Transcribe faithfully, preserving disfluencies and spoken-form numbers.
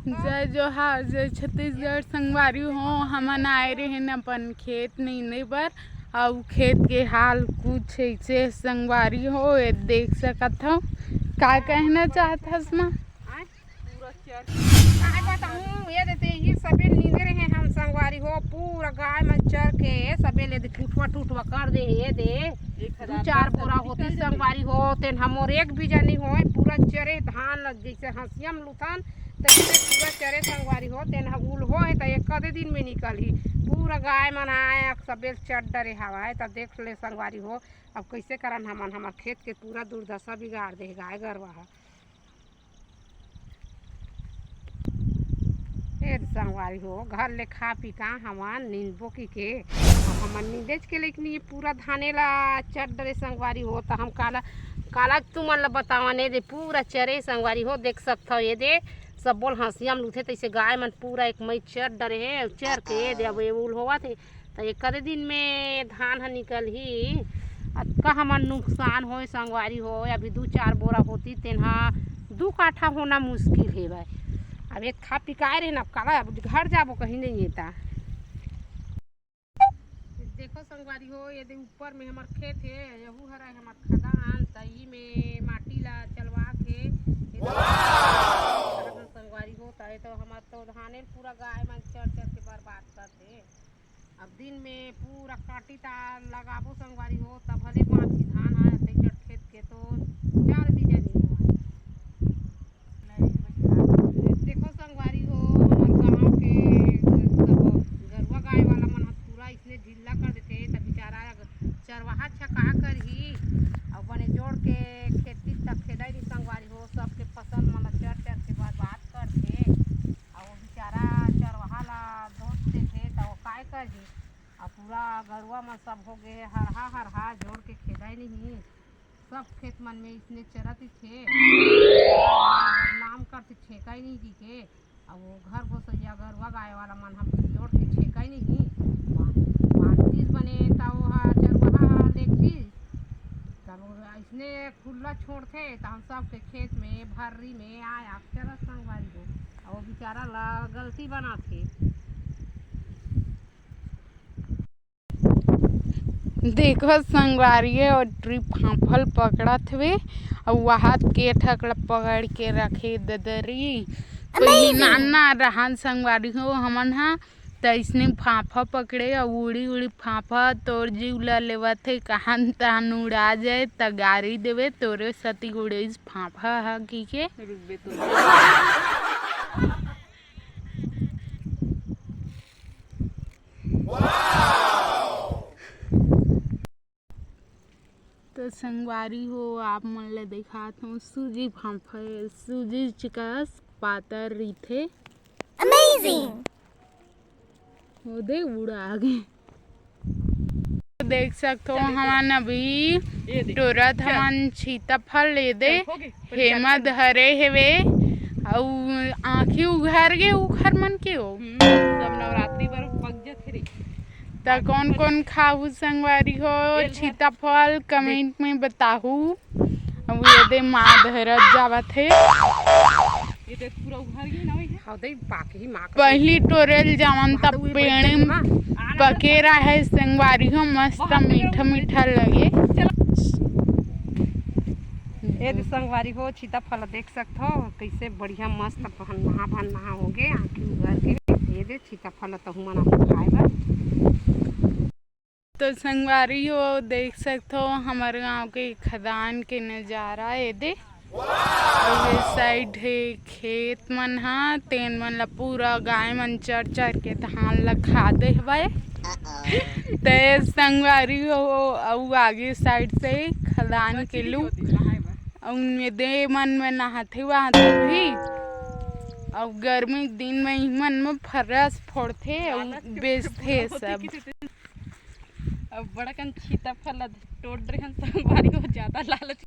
जय जोहार, जय छत्तीसगढ़ संगवारी हो। हमन आए रहेन अपन खेत नींदे बर, अउ खेत के हाल कुछ ऐसे संगवारी हो, ये देख सकत हो। का कहना चाहत हस माँ? आय, पूरा चर। काय बताऊं, ये देते ही सबे नींदे रहे हम संगवारी हो, पूरा गाय मन चर के सबे ले दे टूटवा टूटवा कर दे, ये दे। एक हजार दू चार बोरा होती संगवारी हो, तेन हमर एक बीजा नहीं होय, पूरा चरे धान ल जैसे हंसिया म लुथन, तैसे पूरा चरे संगवारी हो, तेन ह उल्हो हे, त एक कदे दिन में निकलही। पूरा गाय मन आय, सबे चर डरे हवय, त देख ले संगवारी हो, अब कैसे करन हमन, हमर खेत के पूरा दुर्दशा बिगाड़ दे हे गाय गरवा ह। ए संगवारी हो, घर ले खा पी का हमन नींदबो की के, अब हमन नींदेच के, लेकिन ये पूरा धाने ला चर डरे संगवारी हो, त हम काला, काला तुमन ला बतावन, ये दे पूरा चरे संगवारी हो, देख सकथव, ये दे सब बोल हंसिया म लुथे, तैसे गाय मन पूरा एक मई चर डरे हे, चर के ये दे अब ये उल्होवत हे, त एकरे दिन में धान ह निकलही। अतका हमर नुकसान होय संगवारी हो, अभी दू चार बोरा होती, तेन ह दू काठा होना मुश्किल हे भाई। अब एक खा पिकाए रहे ना, अब काला, अब घर जाबो कहीं नहीं हे ता। देखो संगवारी हो, ये दे ऊपर में हमर खेत हे, यहू हरा हमर खदान, त ई में माटी ला चलवा के, ये दे संगवारी हो, त ये तो हमर तो धाने ल पूरा गाय मन चर चर के बर्बाद कर दे। अब दिन में पूरा काटी ता लगाबो संगवारी हो, तब भले बांची धान ह, अतेक जड़ खेत के तो चार बीजा नहीं होवय। देखो संगवारी हो, हमर गांव के सब गरुआ गाय वाला मन ह पूरा इसने ढीला कर देथे, त बेचारा चरवाहा छ का करही, अउ बने जोड़ के खेती तक खेदाई नहीं संगवारी हो, सबके फसल मन ल चर चर के बर्बाद करथे। अउ वो बेचारा चरवाहा ला दोष देथे, त वो काय करही? अउ पूरा गरुआ मन सब हो गे हरहा हरहा, जोड़ के खेदाई नहीं, सब खेत मन में इसने चरत ही थे। नाम करथे छेकाई नहीं जी के, अउ वो घर गोसैया गरुआ गाय वाला मन ह जोड़ के छेकाई नहीं, बांधतीस बने, त वो ह चरवाहा ह देखतीस, तब वो अइसने खुल्ला छोड़थे, त हम सबके खेत में भर्री में आय आके चरत संगवारी हो, अउ वो बेचारा ला गलती बनाथे। देखो संगवारी हो, ट्री फांफल पकड़त हवे, अउ वहाद के ठक ल पकड़ के रखे ददरी। पहिली नान नान रहन संगवारी हो, हमन ह त अइसने फांफा पकड़े अउ उड़ी उड़ी फांफा तोर जीव ल लेवत हे, कहन तहन उड़ा जाए त गारी देवे, तोरे सती उड़े फांफा ह की के। रुकबे तो। तो संगवारी हो, आप मन ल दिखात हूँ सूजी फांफा, सूजी चिकस पातर रहिथे। Amazing! वो दे उड़ा आगे। देख सकथो, हमन अभी टोरत हवन सीताफल, ये दे हेमंत धरे हेवे, अउ आँखी उघार गे उखर मन के हो। सब नवरात्रि बर पक जथे रे। त कौन कौन खाहू संगवारी हो सीताफल, comment में बताहू। अउ ये दे माँ धरत जावत हे। ये देख, पूरा उघर गे ना, वही है। हाँ, दे, बाकी ही माँ का पहिली टोरेल जावन, तब पेड़ में पके रहे संगवारी हो, मस्त मीठा मीठा लगे। ये दे संगवारी हो, सीताफल देख सकत हो, कैसे बढ़िया मस्त भन महा भन महा हो गे, आँखी उघर के। ये दे सीताफल तहु मन आप खाए बर। तो संगवारी हो, देख सकथो हमर गांव के खदान के नजारा ए दे। अउ ये side हे खेत मन ह, तेन मन ल पूरा गाय मन चर चर के धान ल खा दे हवय। ते संगवारी हो, अउ आगे side से खदान के लुक, अउ ये दे मन में नहाथे वहाथे भी। अउ गर्मी के दिन में इमन में फर्रस फोड़थे अउ बेचथे सब। अब बड़ा कन सीताफल ला टोड़ रहे हन संगवारी हो, ज्यादा लालच